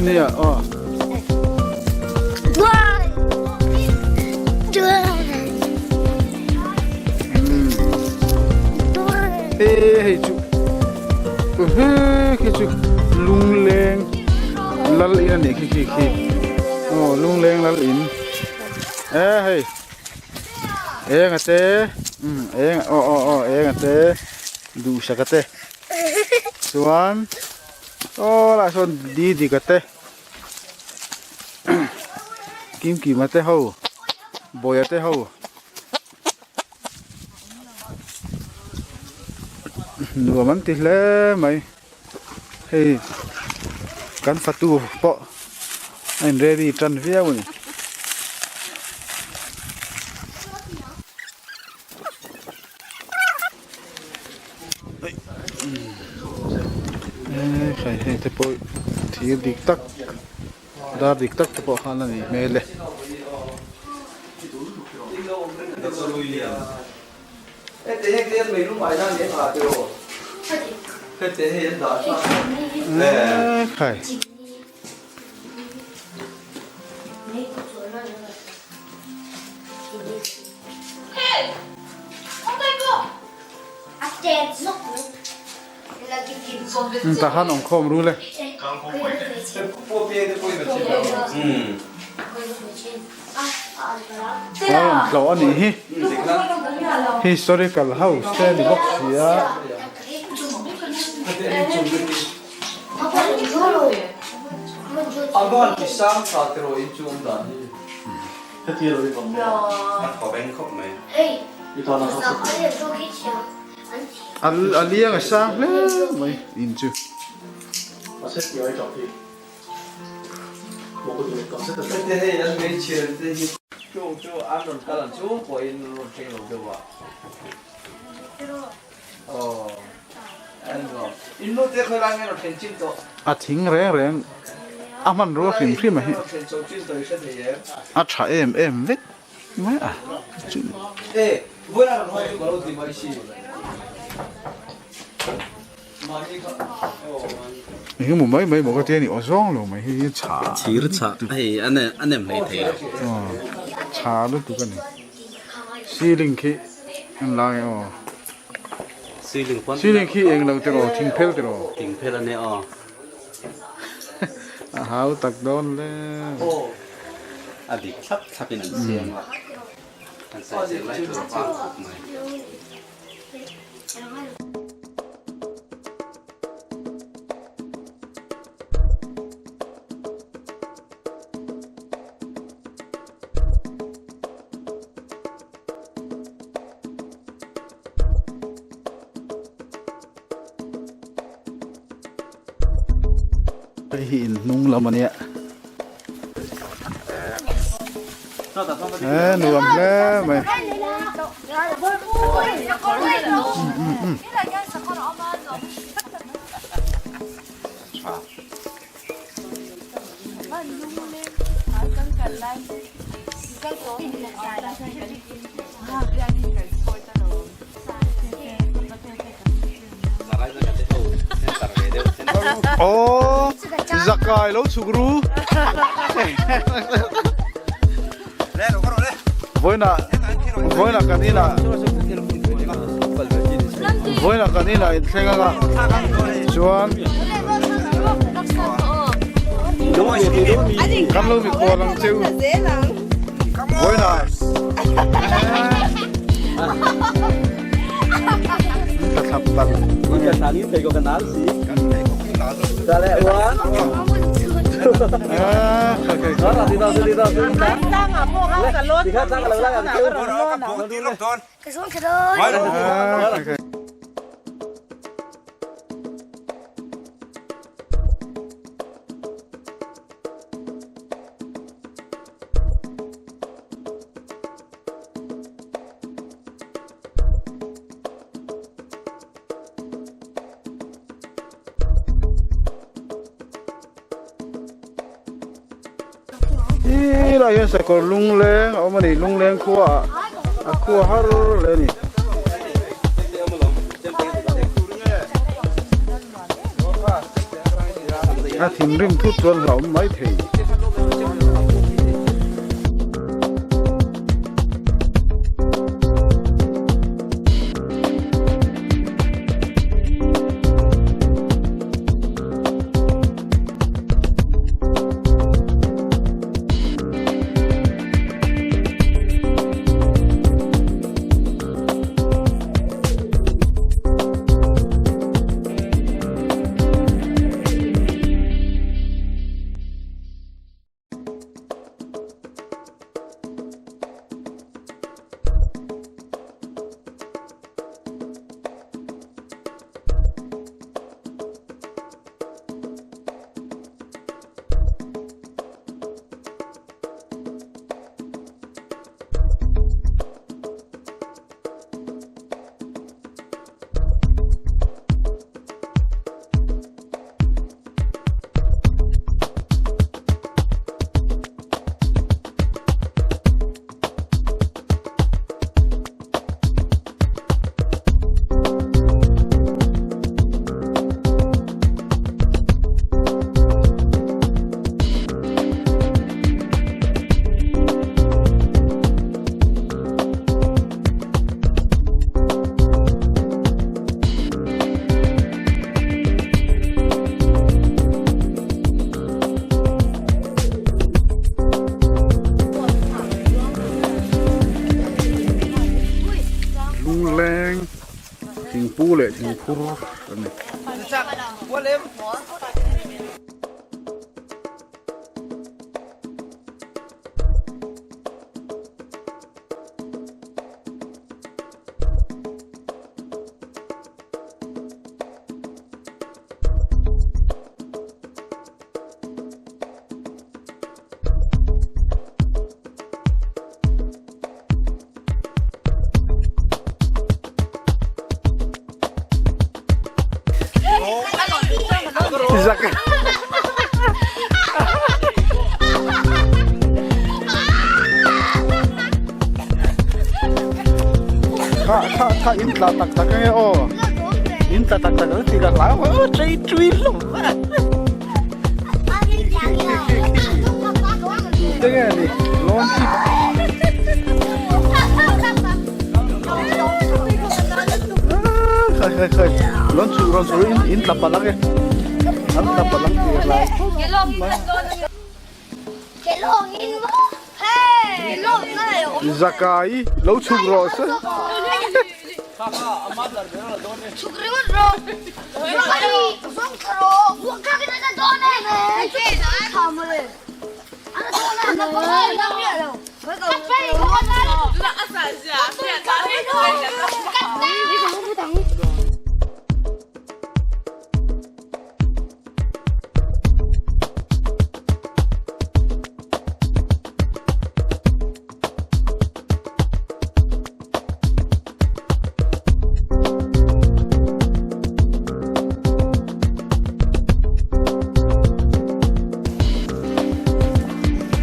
Ania aw. E hei chu he khi chu lungleng lal in anih khi khi khi aw lungleng lal in e hei eng a te umm eng aw aw aw eng a te duhsak a te chuan aw lah sawn didika te Kimkima te ho Bawia te ho nuam an ti hle mai hei kan fatu pawh a in ready tan viau a ni. Hei hei te pawh thir dik tak dar dik tak te pawh khan a nih hmel e. Ekhai. Tah khan awm khawm rul e. A rawn tlawh a nih hi. Historical house te a ni bawk si a. A liang a sang hle mai in chu. A thing reng reng a hmanrua hrim hrim a hi a tha em em vek mai a chu. Engemaw mai mai maw ka tia ni aw zawng lo mai hi chha thir chha hei a nem hlei thei lo chha lutuk a ni ceiling khi en lai aw ceiling pawn ceiling khi eng lo tiraw thing phel tiraw thing phel a nia aw a hau tak dawn le a dik thlap thlap in an siam a an sawisel lai tur a vang khawp mai. Hei hi in hnung lam a nia e nuam hle mai Aww zakai lo chhuk ru vawiinah vawiinah kan inah vawiinah kan inah inthleng anga chuan kan lo mikhual ang cheu vawiinah Ka thlap tak. Helai hian sakawr lungleng a awm a ni lungleng khua ah a khua har hle a ni. A thinrim thut chuan hlauhawm mai thei. Lungleng thingpu leh thingphur a ni. Zak. Kha kha kha in tla tak tak nge aw. In tla tak tak ang ti ka hlau aw trei trui hlawm. Te nge ni lawn chip. Khai khai khai. Lawn chu rawn chu in in tla palh ang e. An tla palh ang tih lai. Zakai lo chhuk rawh se.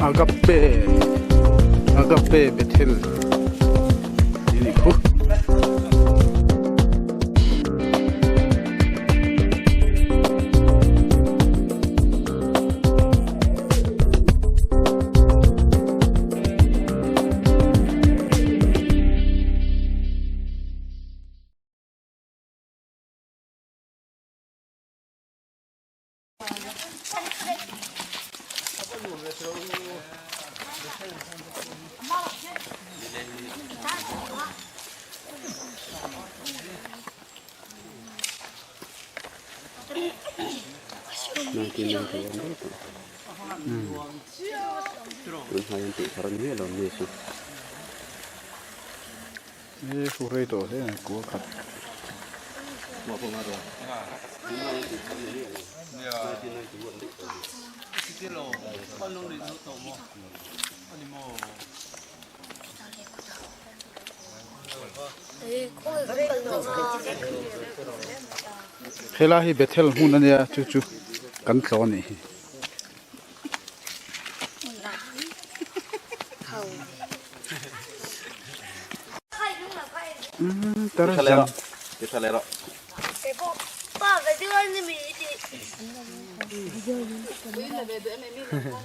Agape Agape Bethel tih a nih khu. Helai hi Bethel hmun a nia chu chu kan tlawh a nih hi.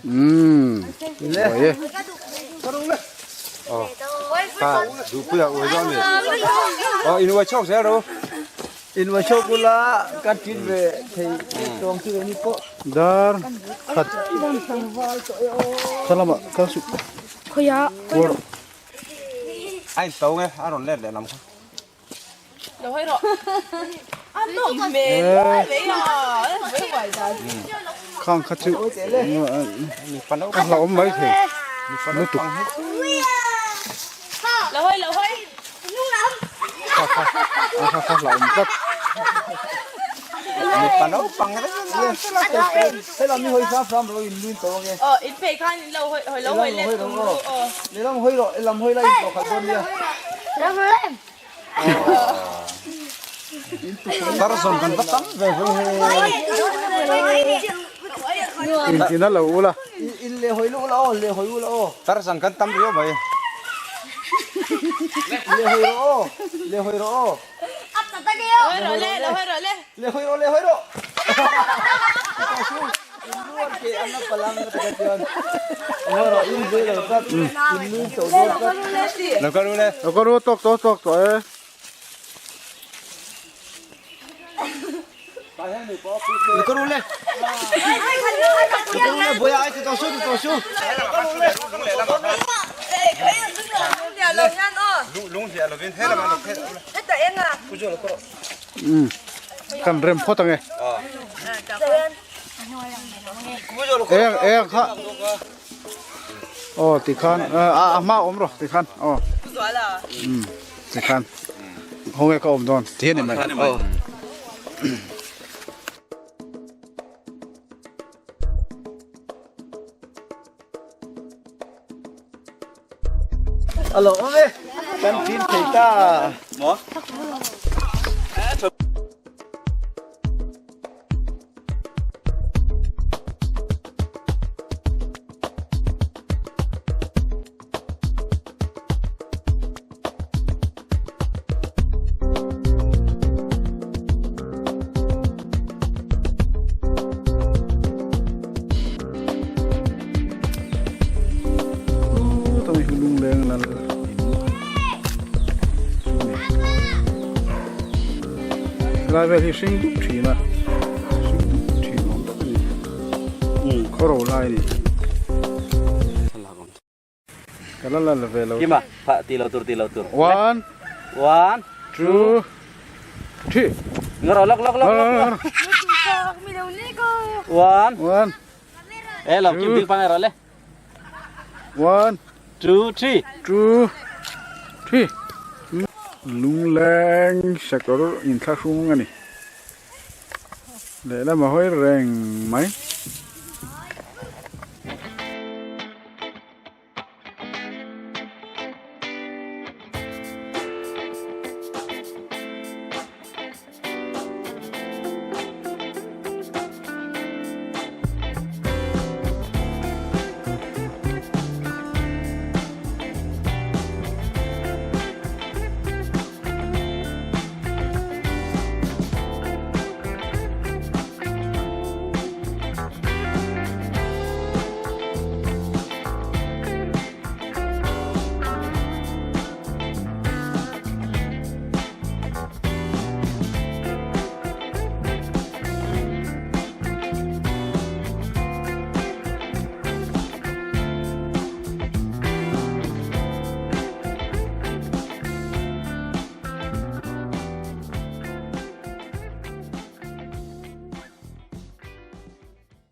Umm buai e. Duhpuia uai zawk a ni. Aw in uai chhuak zel ro. In uai chhuak ula kan ṭin ve thei tawng chu ni pawh. Dar khat thlalama kal suh. Kuar. A in to nge a rawn let leh lam kha. Khang kha chu a hlauhawm mai thei lutuk. Kha kha a kha hlauhawm tlat. Tarzawn kan va tam ve ve In in a lo ula. In le hawi lu la aw le hawi ula aw. Tarzan kan tam riau mai. Le hawi rawh aw le hawi rawh aw. Le hawi rawh le hawi rawh. Lo kal u le. Lo kal u tawk tawh tawk tawh e. Lo kal u le. Lo kal u le boya ai ti tawh su ti tawh su. Lung hliah lovin he lamah lo phet ula. Kan rem phawt ang e. Eng eng kha. Aw tikhan a hma awm rawh tikhan aw. Tikhan ho nge ka awm dawn ti a ni mai. A lo awm e kan tin thei ta. Maw? Helai vel hi hring dup thin a hring dup thin awm tak a ni khaw ro lai a ni ka la la ve lo Kima pha ti lo tur ti lo tur one one two three ngaro lok lok lok lok one one e lo kim ding pang ro le one two three two three lungleng sakawr inthlahrung a ni lehlam a hawi reng mai.